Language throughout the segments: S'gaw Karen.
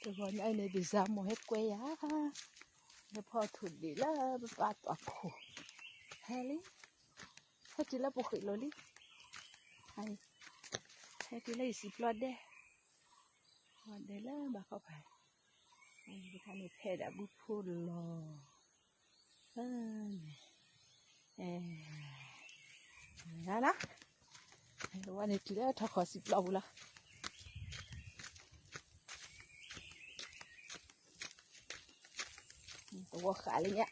တဂီၤညါအံၤန့ၣ် ပစါမိၢ်ဟဲကွဲယၤ, ဟဲဖီၣ်ထိၣ်ဒံးလၢပပၢ်သွၣ်ခိၣ်, ဟဲလံ, ဟဲတုၤလၢပဃ့ၢ်လိာ်လံ, ဟဲတုၤလၢယစံာ်ပျီဒဲး, ဝဲဒဲးလၢဘၣ်ခီဖး, တခါန့ၣ်ဖဲဒၣ်ဘုဖိလီၤ, လီၤ, ဝဲန့ၣ်တုၤလၢထီၣ်ခီၣ်စံာ်ပျီပူၤလီၤ. သဝီဃာ်လၢညါ,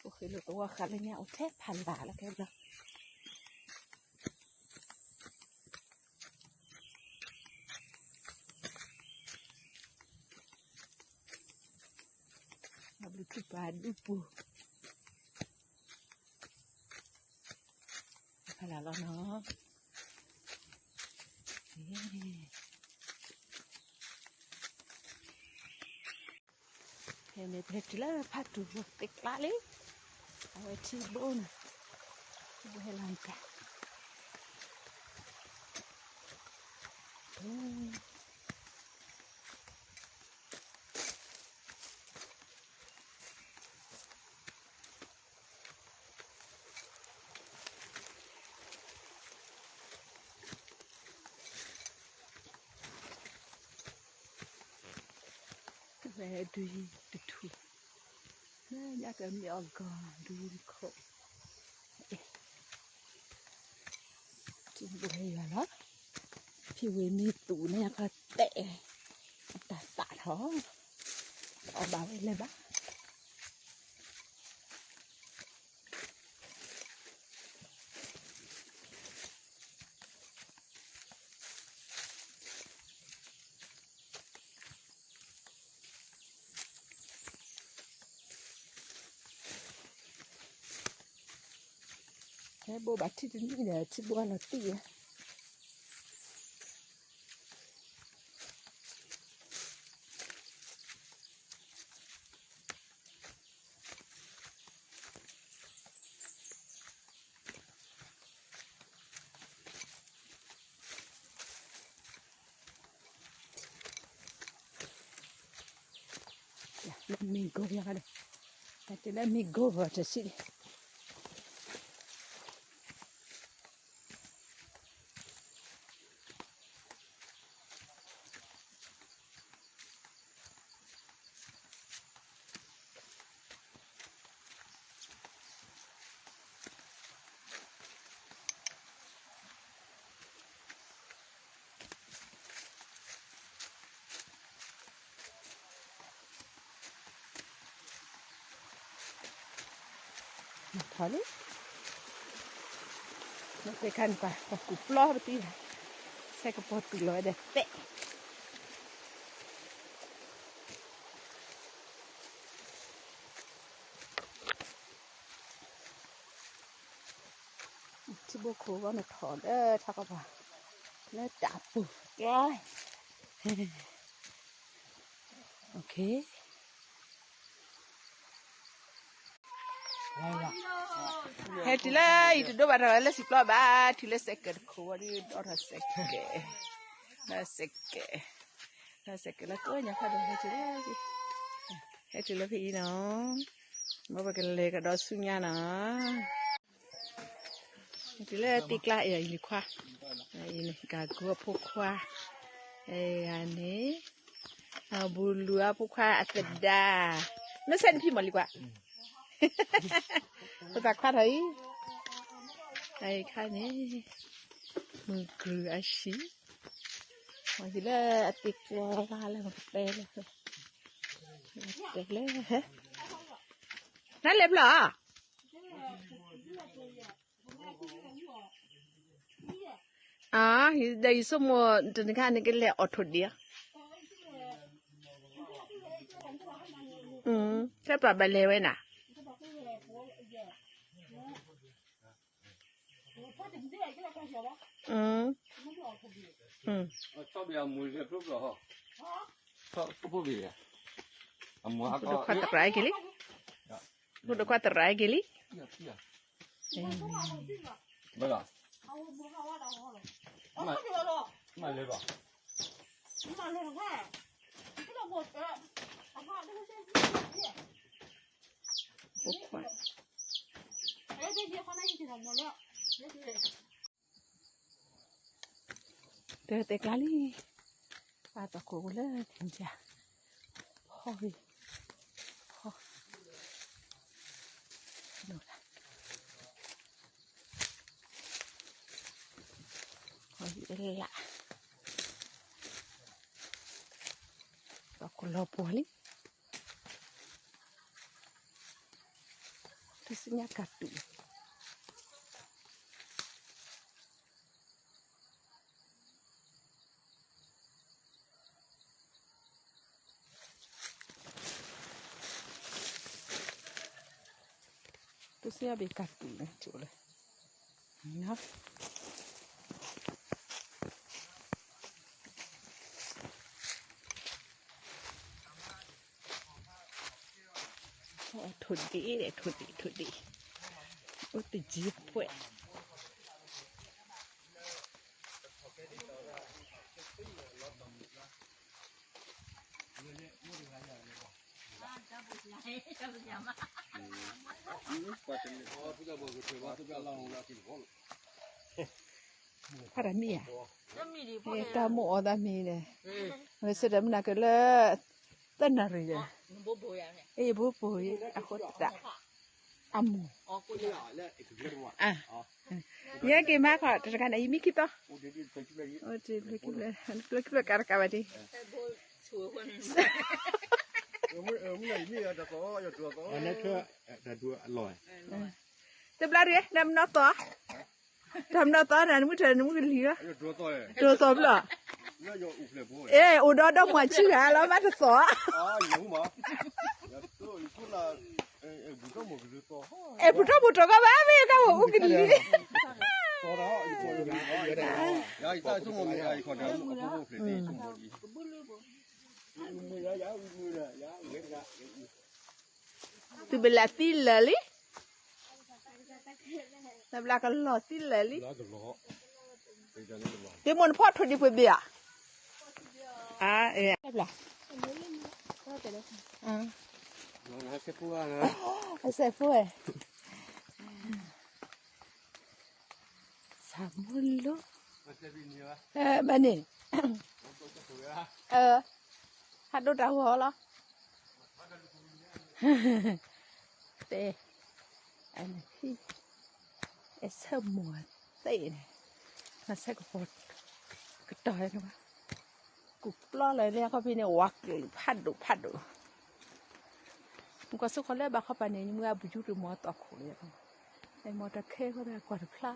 ပဃ့ၢ်လိာ်သဝီဃာ်လၢညါ အိၣ်ထဲဖးလၢ်လီၤခဲဘျီ, ဘျုးထူပာ်ဒူပူၤ, ဖးလၢ်လီၤနီၤ. ဖဲန့ၣ် ပဟဲတုၤလၢဖးတူၢ်သ့ၣ်ကျါလံ, အဝဲထံဘိန့ၣ်, ထံဘိဟဲလီၤနကါ ဝဲဒုးယံၤတထူၣ်, လၢညါကမ့ၢ်အီၣ်ဂီၤ ဒုးယံၤတခိၣ်, ထံဘိဟဲယွၤလီၤ, ဖံဝ့ၢ်မ့ၢ်သူၣ်န့ၣ် အခီတဲာ်, အတၢ်သၣ်ထီၣ်, အီၣ်ဘၣ်ဝဲလဲၤဘၣ် ဟဲဘိဘၣ်ထံတနံၣ်ဒီး ထံဘိအလီၤတံၢ်ဝဲ လၢမ့ၢ်ဂိၢ်ယါဒီး, တၢ်တုၤလၢမ့ၢ်ဂိၢ်ဂီၤတစံးလံ. ထီၣ်လံ, မ့ၢ်သ့ခါန့ၣ် ပှၤကူၣ်ပျီပသံဘၣ်, ဆဲကပီၤတူၢ်လီၤဝဲဒီးသဲး ထံဘိခိၣ်ဘီန့ၣ်ထီၣ်လၢထးကပၤ, လၢတၢ်ပူၤကျါ, ဟဲတုၤလၢယတဒိဘၣ်ထီၣ်လၢစံာ်ပျီဘၣ်, တုၤလၢစဲးကဲးတခိၣ်ဝံၤဒီး ဒီးထီၣ်စဲးကဲး, ဒီးစဲးကဲး, ဒီးစဲးကဲးလၢကိးညါဖးဒိၣ် ဟဲတုၤလၢ, ဟဲတုၤလၢဖဲအံၤနီၤ, မ်ပကလဲၤကဒီးဆူညါနီၤ. တုၤလၢသ့ၣ်ကျါအံၤ ယံၤနခွါ, ယံၤနကၤကူအဖိခွါ, အဂၤန့ၣ်, အဘူးလူၤအဖိခွါအသဒါ, မ့ၢ်ဆဲးနဖံမီၢ်လံကွၢ်, ပသးခွါထီၣ်အံၤ, အံၤခါန့ၣ်, မုၢ်ကြုၤအဟံၣ်, မ့ၢ်တုၤလၢအသ့ၣ်ကျါလၢပတဲလၢ, တဲလၢ, နလဲၤဖျီၣ် အါ, ဒီးယဆိကမိၣ် တနံၤခါန့ၣ်ကလဲၤအီၣ်ထိၣ်ဒံး, ထဲပှၤဘၣ်လဲၤဝဲနၤ, ဖိဒိၣ်ခွါသရၣ်က့ၤလံ, ဖိဒိၣ်ခွါသရၣ်က့ၤလံ, ဘၣ်လီၤ, မ့ၢ်လဲၤဘၣ် တဲတဲကျါလံ, ပၢ်သီခိၣ်အိၣ်လၢနံၤ, ဟီၣ်ဂ့ၤ, ဟီၣ်, ဟီၣ်ဂ့ၤလၢ်, သီခိၣ်လီၤပှီၤလံ, ထူၣ်စုညါကၢ်တူာ် ထူၣ်စုညါဘ့ၣ်ကၢ်တူာ်န့ၣ် ထူၣ်လၢ ထိၣ်ဒ့ၣ် ထိၣ်ဒ့ၣ် ထိၣ်ဒ့ၣ်, အိၣ်တယံၤပှဲၤ, ဖးတၢ်မံဧါ, တၢ်မူအီၣ်သးမံန့ၣ်, ဝဲစ့ၢ်တၢ်မနုၤကလၢ သၢနၣ်ရံၣ်ဒီး, အဘိဘိအဃိတၢ်, အမိၢ်, ယဟဲက့ၤမၤခီၣ်တၢ်တခါန့ၣ် ယမံခံသီ, လၢခံလၢကါတကးဘၣ်ဒ် တဘျီရ့ နမနီၢ်သီ, တၢ်မနီၢ်သီနၤ နမုၢ်ထၢၣ်နမုၢ်ကလံၤလီၤ, ဒိၣ်သီဘျီ, အဲ အိၣ်ဒီးဒီမါဆံဂၤလီၤ ဘၣ်တသီ, အဲ ပူထီၣ်ပူထီၣ်ကီဘၣ်မ့ၢ်ကီအိၣ်ကလံၤ, သုဘၣ်လၢသံလၢာ်လံ, နဘျါကလီၤသံလၢာ်လံ, ဒ့မိၢ်နဖီၣ်ထိၣ်ဒံးပှ့ၤဘ့ၣ်ဧါ, အဘျါ, အစဲးဖိဝဲ ဆၣ်မိၢ်လိ, ဘၣ်န့ၣ်, ဟးဒိတၢ်ဂီၤလီၤ, တဲ, အနဖံ, အဆၢမိၢ်သ့ၣ်န့ၣ်, မၤဆဲကပီၤ, ကတီၤ, ကူၣ်ပျီလၢန့ၣ်ခီဖံန့ၣ် ဝါကျုာ်ဖးဒိၣ်ဖးဒိၣ်, မုၢ်ကီၢ်စ့ၢ်ကီးလၢဘၣ်ခီပၤန့ၣ် မုၢ်အဘူးယူတမီၤသီခိၣ်လံ, မီၤတၢ်ခဲဃီတၢ်ကွၢ်တဖျါ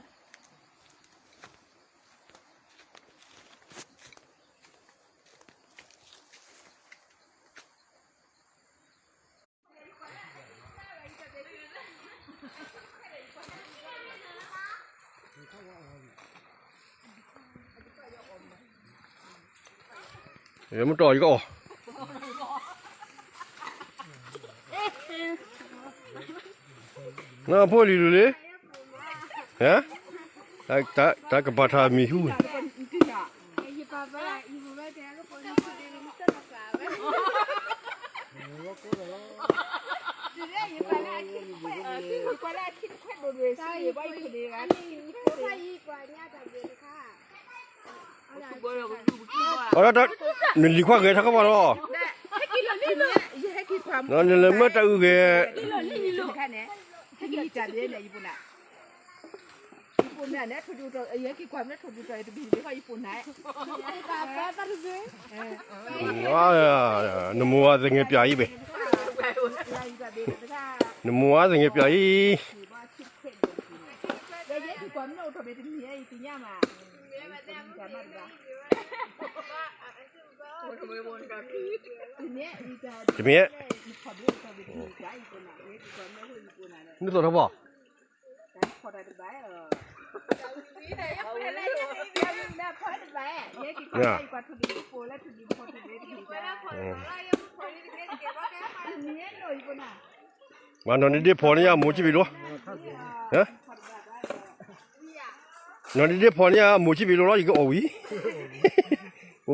ယမ့ၢ်တီၢ်ယကအီၣ်, နဖိလံၤလူၤလံ, တၢ်ကပၤထါမံၤဟူန့ၣ် အ နလံၤခွါဂဲၤထီၣ်ကဘၣ်လီၤ, နလဲၤမၢတၢ်အုးဂဲၤ နမိၢ်ဝၤသငဲးပၠးအံၤဘၣ်, နမိၢ်ဝၤသငဲးပၠးအံၤ, တမ့ၢ်, နသိၣ်ထီၣ်ဘၣ် ဘၣ်နီၢ်ဒ့ဒ့ဖီၣ်န့ၣ်ယမိၢ်ကံဘ့ၣ်လိၤ, နီၢ်ဒ့ဒ့ဖီၣ်န့ၣ်ယမိၢ်ကံဘ့ၣ်လိၤလီၤ ယကအီၣ်ဝံၤ,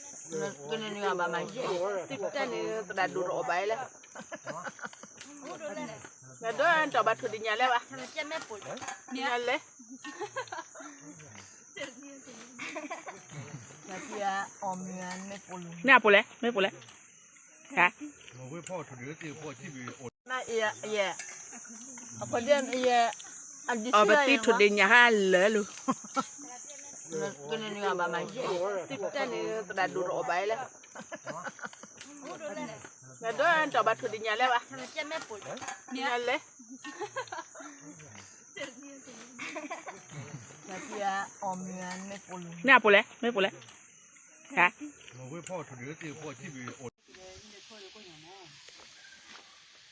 ကနနွံအဘၣ်မၤယဲၢ်, တၢ်န့ၣ်သရၣ်ဒိၣ်တအီၣ်ဘၣ်လဲၣ်, နဒိၣ်တအီၣ်ဘၣ်ထိၣ်ဒ်ညါလဲၣ်ဘၣ်, ညါလဲၣ်, မ့ၢ်အပူၤလဲၣ်, မ့ၢ်ပူၤလဲၣ်, ဟါ အဝဲဖီၣ်ထိၣ်ဒ့ၣ်သ့ၣ်ဖီၣ်ဆံၣ်ဘ့ၣ်အိၣ်, အဝဲသ့ၣ်ထိၣ်ဒ့ၣ်ညါဟါလၢာ်လီၤ, ကန့ၣ်ဘၣ်မၤယဲၢ်, သ့ၣ်တၢ်န့ၣ်သရၣ်ဒိၣ်တအီၣ်ဘၣ်လဲၣ်, နဒိၣ်တီၢ်ဘၣ်ထိၣ်ဒ့ၣ်ညါလဲၣ်ဘၣ်, ညါလဲၣ် မ့ၢ်အပူၤလဲၣ်, မ့ၢ်ပူၤလဲၣ်, ဟါ, န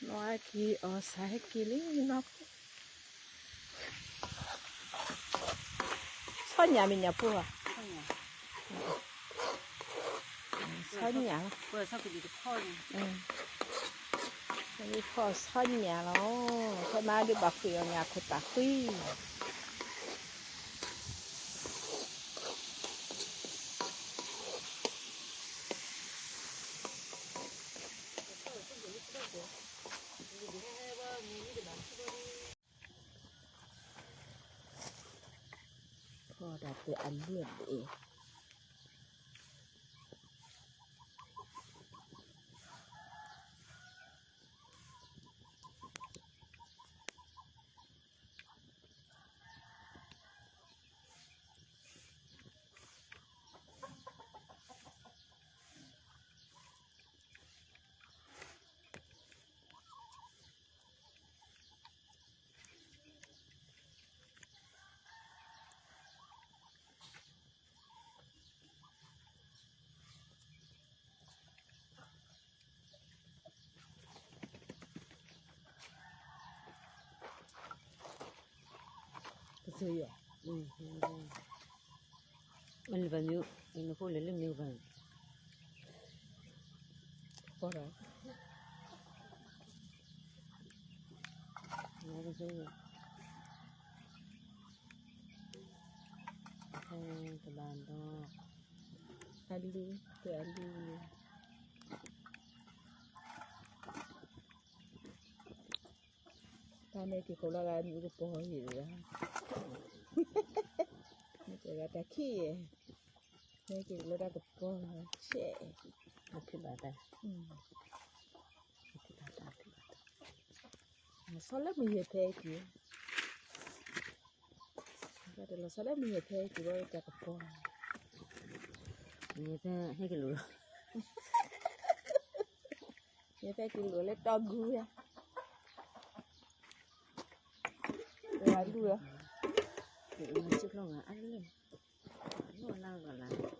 ီၢ်ဟဲက့ၤအီၣ်ဆၣ်ဟဲက့ၤလံနီၢ်ဖိ, ဆီညၣ်မ့ၢ်ညၣ်ဖိဧါ, ဆီညၣ်လီၤ, ဖီၣ်ဆီညၣ်လီၤ, ဖဲမၤဒုးဘၣ်ဃ့ၢ်အီၣ်ညၣ်ခိၣ်တၢ်ဃံ ဖီၣ်ဒၣ်ပှဲၤအလုၢ်ဘ့ၣ်, ကစၢ်ယွၤ, အလၢဘၣ်မ့ၢ်, နဖိလၢလၢမ့ၢ်ဘၣ်, ပီၢ်ဒီး, ကစၢ်ယွၤ, တဘၣ်ဒီး, အလုၢ်, ပှဲၤအလုၢ်, တၢ်န့ၣ်က့ၤခိၣ်လီၤဂၤ မ့ၢ်ကပီၤဟံၣ်လီၤ, မ့ၢ်ကဂၤတၢ်ခံး, မ့ၢ်က့ၤလၢတၢ်ကပီၤလီၤ, ဆဲး, မ့ၢ်ဖံးဘၣ်တၢ်, မ့ၢ်ဖံးဘၣ်တၢ်, မ့ၢ်ဖံးဘၣ်တၢ်, မ့ၢ်ဆီလၢမုၢ်ယဲၢ်ဖဲက့ၤ ဘၣ်တလီၤဆီလၢမုၢ်ယဲၢ်ဖဲက့ၤဘၣ်တၢ်ကပီၤ, မုၢ်ယဲၢ်ဖဲဟဲက့ၤလိာ်လီၤ, မုၢ်ယဲၢ်ဖဲက့ၤလိာ်လၢတီၢ်ဂုၤယါ, ပှၤဒူၣ်လီၤ, မုၢ်စုဖျီၣ်ဂၤအါလၢ, လီၢ်လၢဂၤလၢ လဲၤ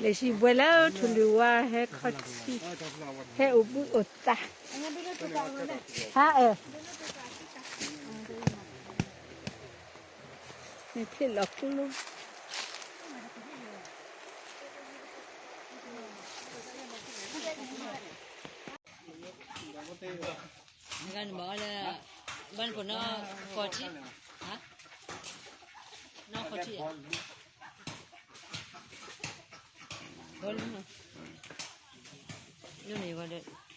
စံၣ်ဘှဲလၢထူၣ်လွံၢ်ဝါဟဲခီၣ်ထံး, ဟဲအိၣ်ဘှံးအိၣ်သါ, ဟါအဲၣ်, မ့ၢ်ဖျ့ၣ်လီၤကျိ ဂၤန့ၣ်ဘၣ်လၢ ဘၣ်နဖိနီၢ်ကီၢ်ထံး, နီၢ်ကီၢ်ထံး, ဘၣ်လၢ, လၢန့ၣ်ဝဲဒီး